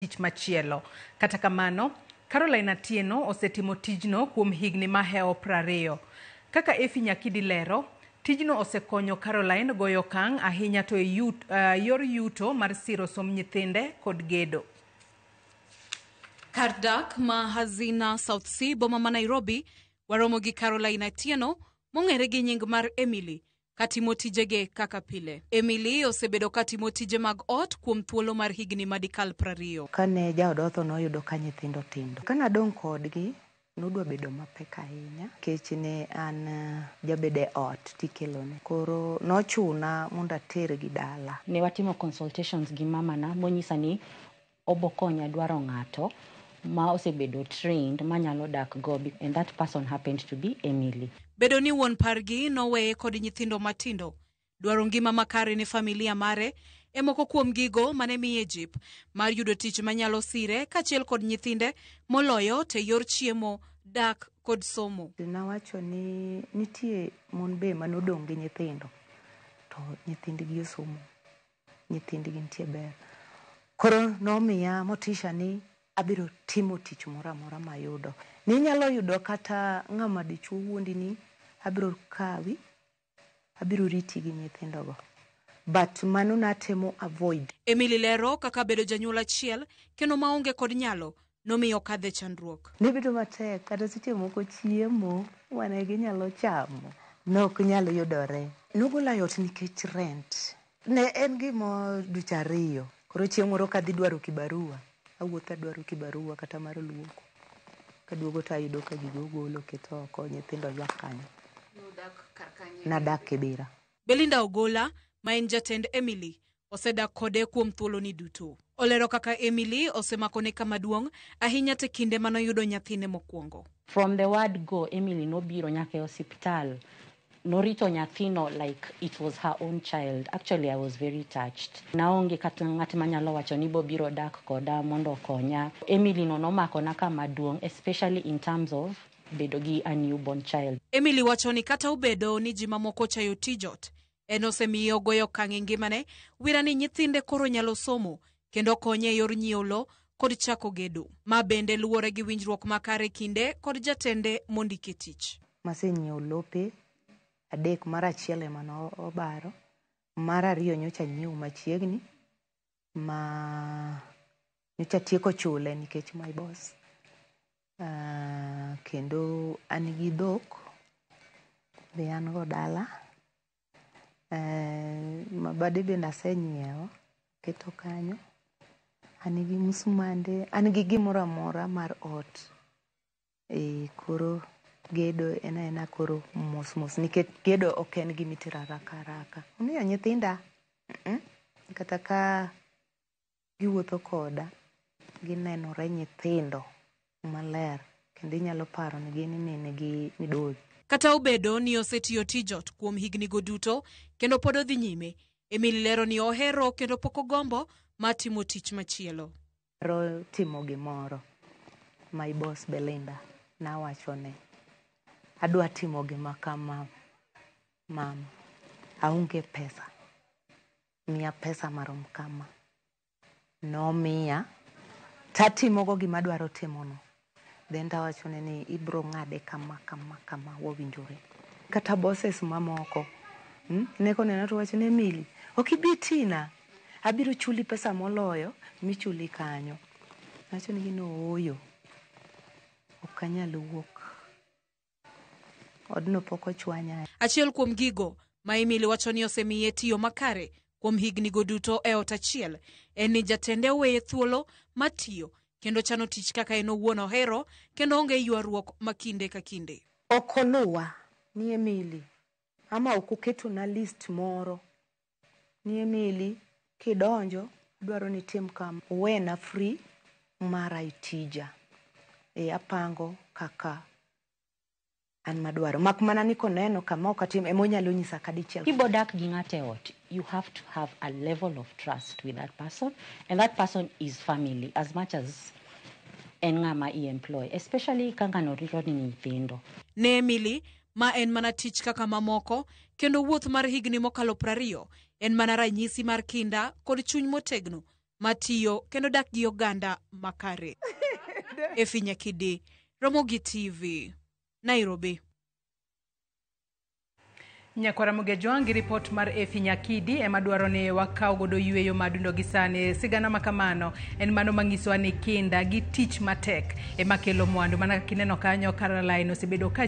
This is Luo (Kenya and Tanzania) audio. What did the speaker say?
Tich machielo. Kata kamano, Caroline Atieno osetimo tijno kuom higni mahewo 20. Kaka Effie Nyakidi lero, tijno osekonyo Caroline goyo okang' ahinya to e yor yuto mar siro somb nyithinde kod gedo. Kar dak ma Hazina South C, boma ma Nairobi, waromo gi Caroline Atieno, mong'ere gi nying mar Emily, katimo tijege kaka pile. Emily osebedo katimo tije mag ot kuom thuolo mar higni madikal 20. Kane jaoda otho noyudo ka nyithindo tindo. Kane adong' kodgi, nodwa bedo mapek ahinya nikech ne an jabedo e ot tikelone. Koro nochuna mondo atergi dala. Ne watimo consultations gi mamana monyisa ni obokonya dwaro ng'ato ma osebedo trained manyalo dak go, and that person happened to be Emily. Bedo ni wuon pargi noweye kod nyithindo matindo, dwaro ngima makare ne familia mare e moko kuom gigo mane miye jip mar yudo tich manyalo sire kaachiel kod nyithinde moloyo te yor chiemo, dak kod somo. Nawacho ni nitie mon be manodong' gi nyithindo to nyithindgi osomo, nyithindgi nitie ber. Koro nomiya motisha ni abiro timo tich moro amora mayudo. Ninyalo yudo kata ng'ama dichuo wuondi ni abiro kawi, abiro riti gi nyithindogo. But mano natemo avoid. Emily lero kaka bedo janyuol achiel kendo maonge kod nyalo nomiyo kadhe chandruok. Ne bedo matek kata seche moko chiemo mane ginyalo chamo nok nyal yudore. Nogola e ot nikech rent. Ne en gima dweche 2. Koro chieng' moro kadhi dwaro kibarua, awuotho adwaro kibarua kata mar luoko. Kaduogo to ayudo ka gigo ogolo oketo oko, nyithindo ywak kanyo. Nadak Kibera. Belinda Ogola, ma en jatend Emily, osedak kode kuom thuoloni duto. Olero kaka Emily osemakone kama duong' ahinya te kinde manoyudo nyathine mokwongo. From the word go, Emily nobiro nyaka e osiptal. Norito nyathino like it was her own child. Actually, I was very touched. Naonge kata ng'at manyalo wacho ni bobiro dak koda mondo okonya. Emily no nomakona kama duong', especially in terms of bedo gi a newborn child. Emily wacho ni kata obedo ni ji mamoko chayo tij ot, en osemiye ogoyo okang' e ngimane, wira ni nyithinde koro nyalo somo kendo konye e yor nyiewo lo kod chako gedo. Ma bende luwore gi winjruok makare kinde kod jatende mondike tich. Masenyiewo lope 3, mar 1 ema obaro, mar 2 nyocha nyiewo machiegni, ma nyocha tieko chule nikech my boss. Kendo an gi dhok be an go dala. Mabade bende asenyiewo, keto kanyo. An gi musmande, an gi gimoro amora mar ot. Koro gedo en aena koro mos mos nikech gedo ok en gima itero haraka haraka. Omiyo nyithinda, kata ka giwuotho koda, ginenore nyithindo maler kendo inyalo paro ni gin min gi midori. Kata obedo ni osetiyo tij ot kuom higni go duto kendo pod odhi nyime, Emily lero ni ohero kendo pok ogombo mar timo tich machielo. Ohero timo gimoro. My boss Belinda nawachone, adwa timo gima kama mama, aonge pesa, miya pesa marom kama. Nomiya, tatimogo gima adwaro timono. Then tawachone ni ibro ng'ade kama kama kama wawinjore. Kata bosses mamoko, ne konena to wacho ni Emily, ok ibi tina, abiro chuli pesa moloyo michuli kanyo. Nawachonegi ni ooyo, ok anyal wuok. Odno pok ochwanya. Achiel kuom gigo ma Emily wacho ni osemiye tiyo makare kuom higni go duto e ot achiel en ni jatende oweye thuolo mar tiyo kendo chano tich kaka en owuon ohero kendo onge ywaruok ma kinde ka kinde. Ok oluwa ni Emily, ama ok oketona list moro ni Emily kidonjo adwaro ni itim kama. Owena free mara e tija. Apango kaka an madwaro. Mak mana ni koneno kama ok atim ema onyalo nyisa kadichiel. Kibodak gi ng'ato e ot, you have to have a level of trust with that person, and that person is family as much as en ng'ama i-employ, especially ka ng'ano rito ni nyithindo. Ne Emily, ma en mana tich kaka mamoko, kendo wuoth mar higni mokalo 20 en mana ranyisi mar kinda kod chuny motegno matiyo kendo dak gi oganda makare. Effie Nyakidi, Ramogi TV, Nairobi. Nyakwara Mugejwang' gi ripot mar Effie Nyakidi ema dwaro ni wakaw godo yueyo madundo gi sani. Sigana ma kamano en mano manyisowa ni kinda gi tich matek ema kelo mwandu. Mana kaka ineno kanyo, Caroline osebedo ka